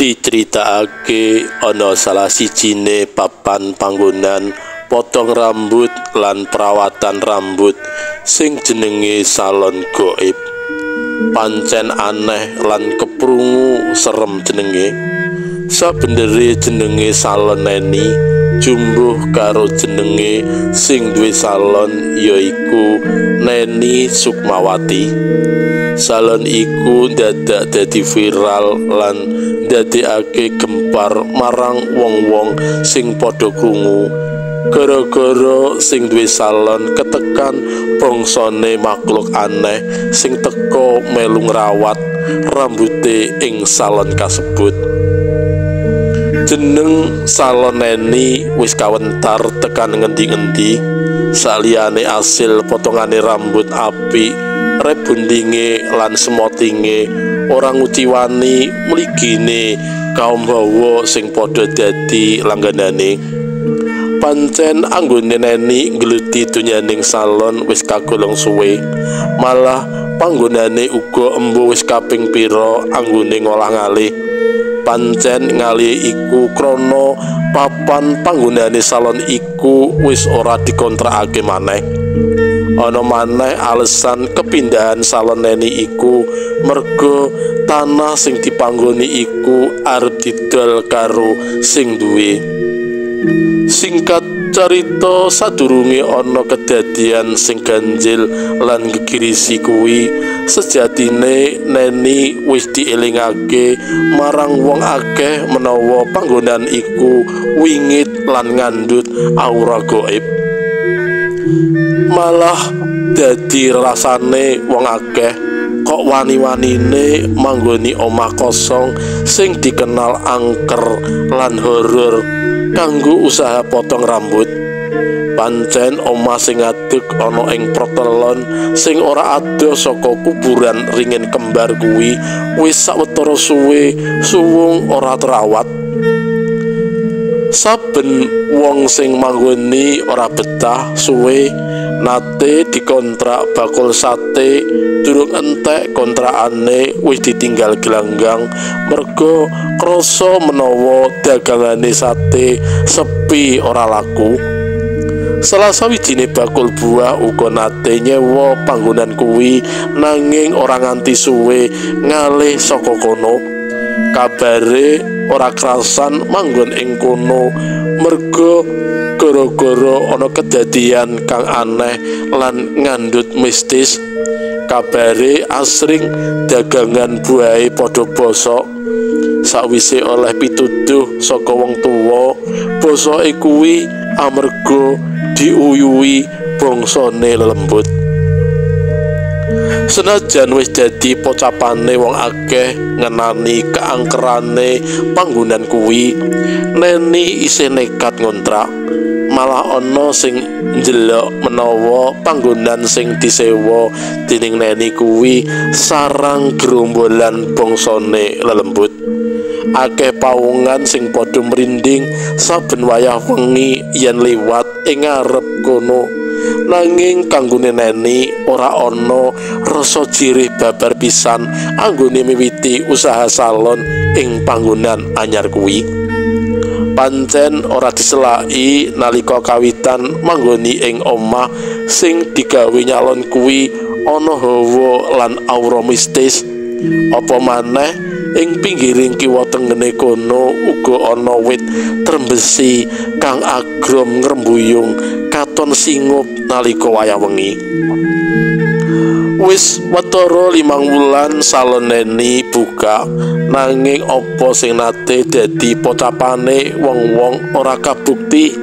Diceritakake ana salah sijine papan panggonan potong rambut lan perawatan rambut sing jenenge Salon Goib. Pancen aneh lan keprungu serem jenenge. Sabendere jenenge Salon Neni jumbuh karo jenenge sing duwe salon yaiku Neni Sukmawati. Salon iku dadak dadi viral lan ndadekake gempar marang wong-wong sing padha krungu. Gara-gara sing duwe salon ketekan bangsane makhluk aneh sing teka melu ngrawat rambute ing salon kasebut. Jeneng Salon Neni wis kawentar tekan ngendi-ngendi. Saliyane asil potongane rambut apik, rebondinge lan semotinge ora nguciwani mligine kaum hawa sing padha dadi langganane. Pancen anggone Neni nggeluti dunyaning salon wis kagolong suwe. Malah panggonane uga embuh wis kaping pira anggone ngolah-ngalih. Pancen ngalih iku krana papan panggonane salon iku wis ora dikontrakake maneh. Ana maneh alesan kepindahan Salon Neni iku merga tanah sing dipanggoni iku arep didol karo sing duwe. Singkat carita, sadurunge ana kedadian sing ganjil lan gegirisi kuwi, sejatine Neni wis dielingake marang wong akeh menawa panggonan iku wingit lan ngandhut aura gaib. Malah dadi rasane wong akeh kok wani-wanine manggoni omah kosong sing dikenal angker lan horor kanggo usaha potong rambut. Pancen omah sing ngadeg ana ing protelon sing ora adoh saka kuburan ringin kembar kuwi wis sawetara suwe suwung ora terawat. Saben wong sing manggoni ora betah suwe, nate dikontrak bakul sate durung entek kontrakane wis ditinggal gelanggang merga krasa menawa dagangane sate sepi ora laku. Salah sawijine bakul buah uga nate nyewa panggonan kuwi nanging ora nganti suwe ngalih saka kono. Kabare ora krasan manggon ing kono merga gara-gara ana kedadian kang aneh lan ngandhut mistis. Kabare asring dagangan buahe padha bosok. Sakwise oleh pituduh saka wong tuwa, bosoke kuwi amarga diuyuhi bangsane lelembut. Senajan wis dadi pocapane wong akeh ngenani keangkerane panggonan kuwi, Neni isih nekat ngontrak. Malah ana sing njelok menawa panggonan sing disewa dening Neni kuwi sarang gerombolan bangsane lelembut. Akeh pawongan sing padha mrinding saben wayah wengi yen liwat ing ngarep kono. Nanging kanggone Neni ora ana rasa jirih babar pisan anggone miwiti usaha salon ing panggonan anyar kuwi. Pancen ora diselaki nalika kawitan manggoni ing omah sing digawe nyalon kuwi ana hawa lan aura mistis. Apa maneh ing pinggiring kiwa tengene kono uga ana wit trembesi kang agrom ngrembuyung katon singup nalika wayah wengi. Wis watara 5 wulan Salon Neni buka, nanging apa sing nate dadi pocapane wong-wong ora kabukti.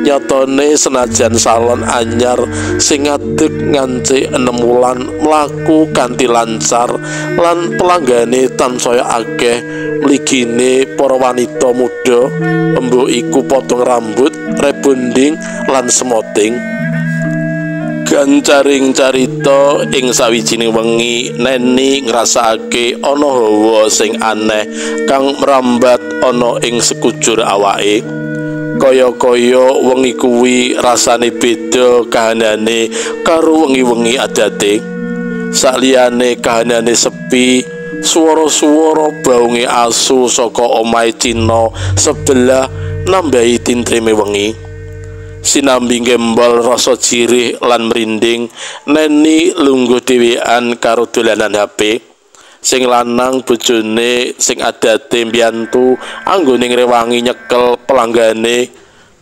Nyatane senajan salon anyar sing ngadeg nganti 6 wulan mlaku kanthi lancar lan pelanggane tansaya akeh, mligine para wanita muda embuh iku potong rambut, rebonding lan semoting. Gancaring carita ing sawijining wengi Neni ngrasakake ana hawa sing aneh kang mrambat ana ing sekujur awake. Kaya-kaya wengi kuwi rasane beda kahanane karo wengi-wengi adate. Saliyane kahanane sepi, Swara-swara baunge asu saka omahe Cina sebelah nambahi tintrime wengi. Sinambi gembol rasa jirih lan merinding, Neni lungguh dhewean karo dolanan HP. Sing lanang bojone sing adate mbiyantu anggone ngrewangi nyekel pelanggane.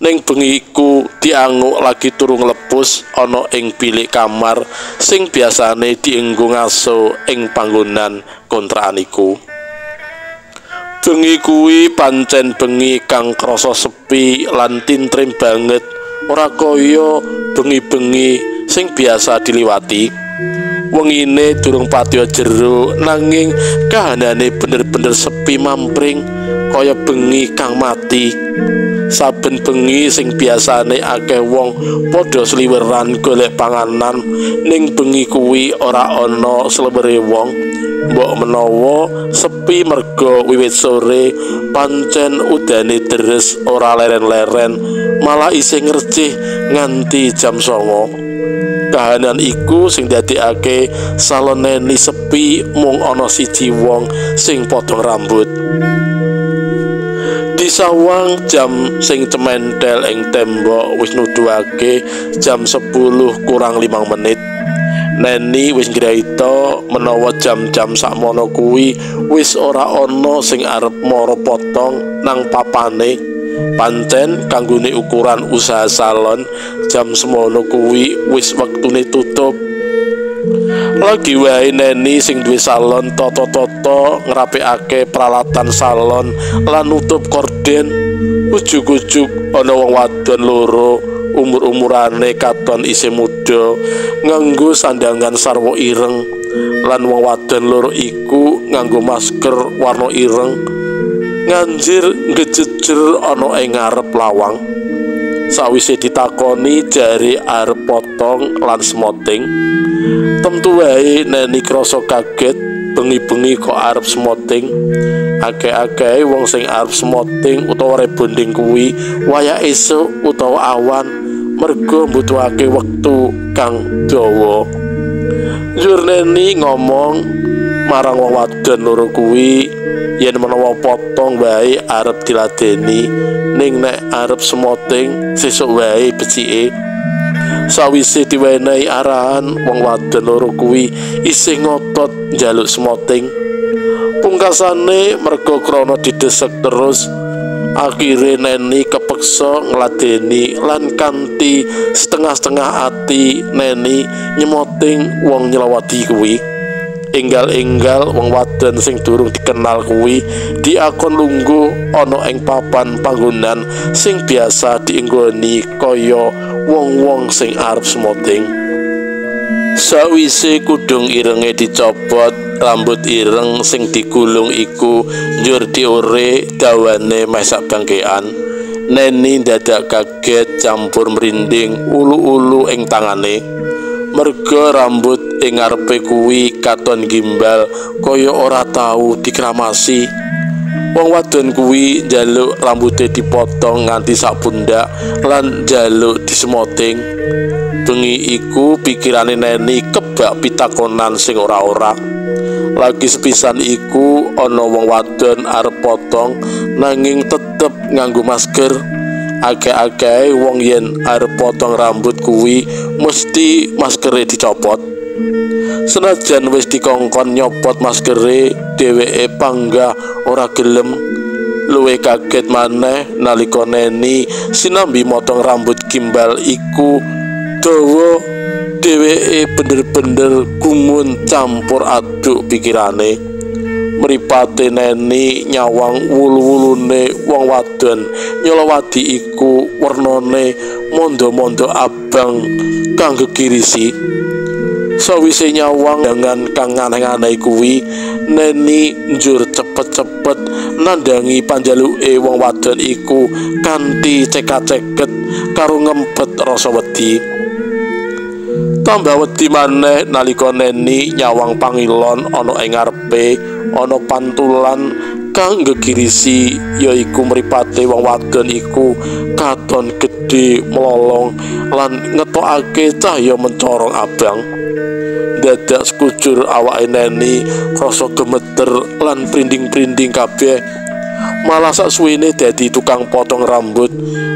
Ning bengi iku dianguk lagi turu nglepus ana ing bilik kamar sing biasane dienggo ngaso ing panggonan kontrakan iku. Bengi kuwi pancen bengi kang krasa sepi lan tintrim banget, ora kaya bengi-bengi sing biasa diliwati. Wengine durung patiya jero, nanging kahanane bener-bener sepi mampring kaya bengi kang mati. Saben bengi sing biasane akeh wong padha sliweran golek panganan, ning bengi kuwi ora ana slewere wong. Mbok menawa sepi merga wiwit sore pancen udane deres ora leren-leren, malah isih ngrecih nganti jam 09. Kahanan iku sing dadekake salon Neni sepi, mung ana siji wong sing potong rambut. Disawang jam sing cementel ing tembok wis nuduhake jam 10 kurang 5 menit. Neni wis ngraita menawa jam-jam sakmono kuwi wis ora ana sing arep mara potong nang papane. Pancen kanggone ukuran usaha salon jam semono kuwi wis wektune tutup. Lagi wae Neni sing duwe salon toto-toto ngrapikake peralatan salon lan nutup korden. Ujug-ujug ana wong wadon loro umur-umurane katon isih muda nganggo sandangan sarwa ireng, lan wong wadon loro iku nganggo masker warna ireng, nganjir ngejejer ana ing ngarep lawang. Sawise ditakoni jare arep potong lan smoting. Tentu wae Neni krasa kaget, bengi-bengi kok arep smoting. Akeh-akeh wong sing arep smoting utawa rebonding kuwi wayah esuk utawa awan, merga mbutuhake wektu kang dawa. Njur Neni ngomong marang wong wadon loro kuwi yen menawa potong wae arep diladeni, ning nek arep smoting sesuk wae becike. Sawise diwenehi arahan, wong wadon loro kuwi isih ngotot njaluk smoting. Pungkasane merga krana didesek terus, akhire Neni kepeksa ngladeni lan kanthi setengah-setengah ati Neni nyemoting wong nyelawadi kuwi. Enggal-enggal wong wadon sing durung dikenal kuwi diakon lungguh ana ing papan panggonan sing biasa dienggoni kaya wong-wong sing arep smoting. Sawise kudung irenge dicopot, rambut ireng sing digulung iku njur diore dawane meh sak bangkean. Neni dadak kaget campur merinding ulu-ulu ing tangane. Merga rambut ing ngarepe kuwi katon gimbal kaya ora tau dikramasi. Wong wadon kuwi njaluk rambute dipotong nganti sak pundak lan njaluk disemoting. Bengi iku pikirane Neni kebak pitakonan sing ora-ora. Lagi sepisan iku ana wong wadon arep potong nanging tetep nganggo masker. Akeh-akeh wong yen arep potong rambut kuwi mesti maskere dicopot. Senajan wis dikongkon nyopot maskere, dheweke panggah ora gelem. Luwe kaget maneh nalika Neni sinambi motong rambut gimbal iku dawa, dheweke bener-bener gumun campur aduk pikirane. Mripate Neni nyawang wulu-wulune wong wadon nyelawadi iku wernane mondo-mondo abang kang gegirisi. Sawise nyawang dengan kang aneh-aneh kuwi, Neni njur cepet-cepet nandangi panjaluke wong wadon iku kanthi cekat-ceket karo ngempet rasa wedi. Tambah wedi maneh nalika Neni nyawang pangilon ana ing ngarepe ana pantulan kang gegirisi, yaiku mripate wong wadon iku katon gedhe melolong lan ngetokake cahya mencorong abang. Dadak sekujur awake Neni krasa gemeter lan prinding-prinding kabeh. Malah saksuwene dadi tukang potong rambut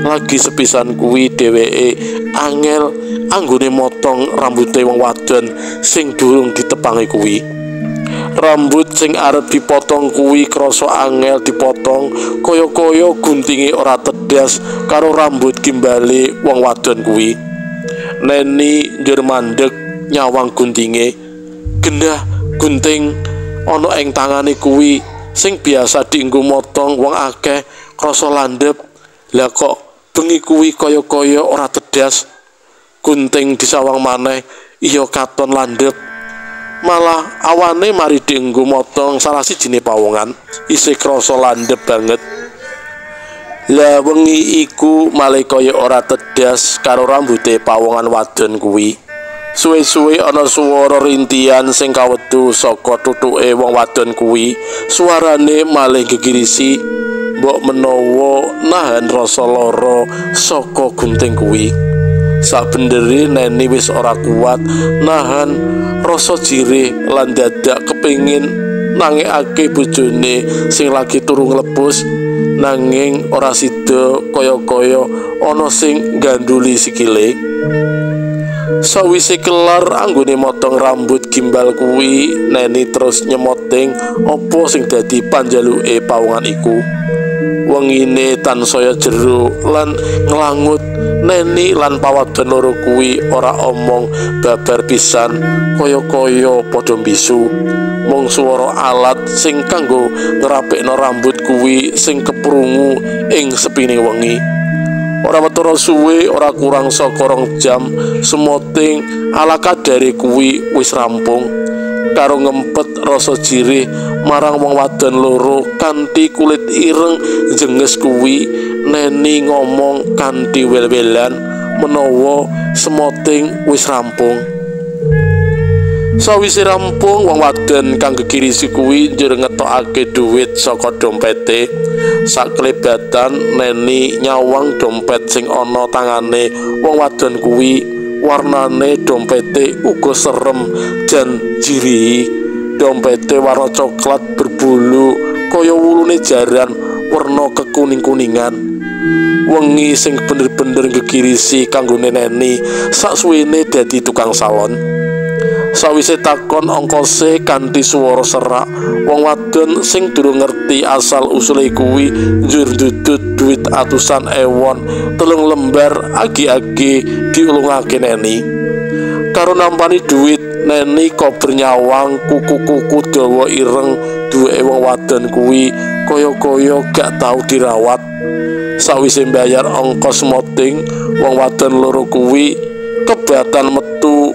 lagi sepisan kuwi dheweke angel anggone motong rambute wong wadon sing durung ditepangi kuwi. Rambut sing arep dipotong kuwi krasa angel dipotong, kaya-kaya guntinge ora tedas karo rambut gimbale wong wadon kuwi. Neni njur mandeg nyawang guntinge. Genah gunting ana ing tangane kuwi sing biasa dienggo motong wong akeh krasa landhep. Lah kok bengi kuwi kaya-kaya ora tedas. Gunting disawang maneh iya katon landhep. Malah awane mari dienggo motong salah sijine pawongan isih krasa landhep banget. Lah wengi iku malih kaya ora tedas karo rambute pawongan wadon kuwi. Suwe-suwe ana swara rintian sing kawedu saka tutuke wong wadon kuwi. Suarane malih gegirisi, mbok menawa nahan rasa lara saka gunting kuwi. Sabendere Neni wis ora kuat nahan rasa jirih lan dadak kepingin nangekake bojone sing lagi turu nglepus, nanging ora sida kaya-kaya ana sing nggandhuli sikile. Sawise kelar anggone motong rambut gimbal kuwi, Neni terus nyemoting apa sing dadi panjaluke pawongan iku. Wengine tansaya jero lan nglangut. Neni lan pawadon loro kuwi ora omong babar pisan, kaya-kaya padha mbisu. Mung swara alat sing kanggo ngrapikno rambut kuwi sing keprungu ing sepine wengi. Ora wetara suwe, ora kurang saka 2 jam, semoting ala kadare kuwi wis rampung. Karo ngempet rasa jirih marang wong wadon loro kanthi kulit ireng jenges kuwi, Neni ngomong kanthi wel-welan menawa semoting wis rampung. Sawise rampung, wong wadon kang gegirisi kuwi njur ngetokake dhuwit saka dompete. Saklebatan Neni nyawang dompet sing ana tangane wong wadon kuwi. Warnane dompete uga serem jan jirihi. Dompete warna coklat berbulu kaya wulune jaran werna kekuning-kuningan. Wengi sing bener-bener gegirisi kanggone Neni saksuwene dadi tukang salon. Sawise takon ongkose kanthi swara serak, wong wadon sing durung ngerti asal usule kuwi njur ndudut duit atusan ewon 3 lembar agi-agi diulungake Neni. Karo nampani duit, Neni kober nyawang kuku-kuku dawa ireng duweke wong wadon kuwi kaya-kaya gak tau dirawat. Sawise mbayar ongkos moting, wong wadon loro kuwi kebatan metu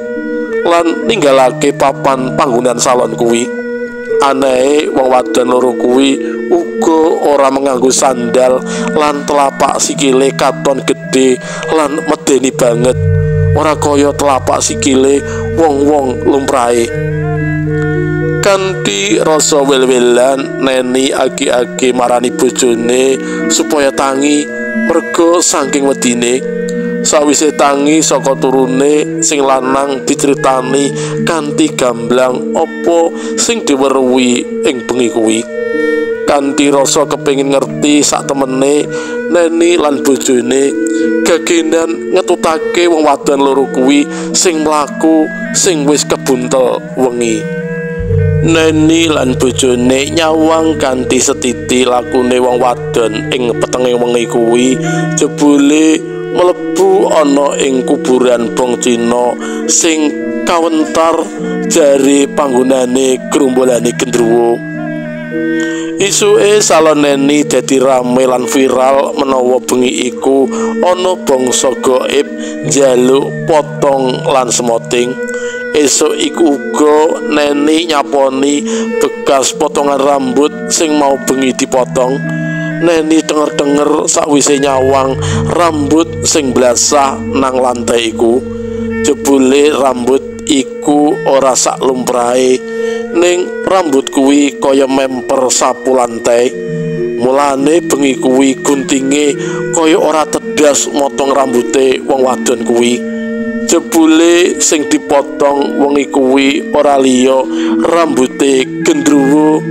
lan ninggalake papan panggonan salon kuwi. Anehe wong wadon loro kuwi uga ora menganggo sandal lan telapak sikile katon gedhe lan medeni banget. Ora kaya telapak sikile wong-wong lumrahe. Kanthi rasa wel-welan, Neni agi-agi marani bojone supaya tangi merga saking wedine. Sawise tangi saka turune, sing lanang diceritani kanthi gamblang apa sing diweruhi ing bengi kuwi. Kanthi rasa kepengin ngerti sak temene, Neni lan bojone gegenan ngetutake wong wadon loro kuwi sing mlaku sing wis kebuntel wengi. Neni lan bojone nyawang kanthi setiti lakune wong wadon ing petenge wengi kuwi, jebule mlebu ana ing kuburan bong Cina sing kawentar jare panggonane gerombolane gendruwo. Isuke salon Neni dadi rame lan viral menawa bengi iku ana bangsa gaib njaluk potong lan semoting. Esuk iku uga Neni nyaponi bekas potongan rambut sing mau bengi dipotong. Neni denger-denger sakwise nyawang rambut sing blasah nang lantai iku. Jebule rambut iku ora sak lumrahe, ning rambut kuwi kaya memper sapu lantai. Mulane bengi kuwi guntinge kaya ora tedas motong rambute wong wadon kuwi. Jebule sing dipotong wengi kuwi ora liya rambute gendruwo.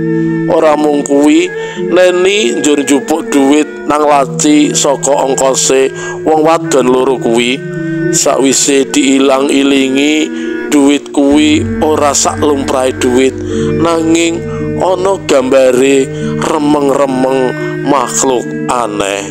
Ora mung kuwi, Neni njur njupuk duit nang laci saka ongkose wong wadon loro kuwi. Sakwise diilang-ilingi, duit kuwi ora sak lumrahe duit, nanging ana gambare remeng-remeng makhluk aneh.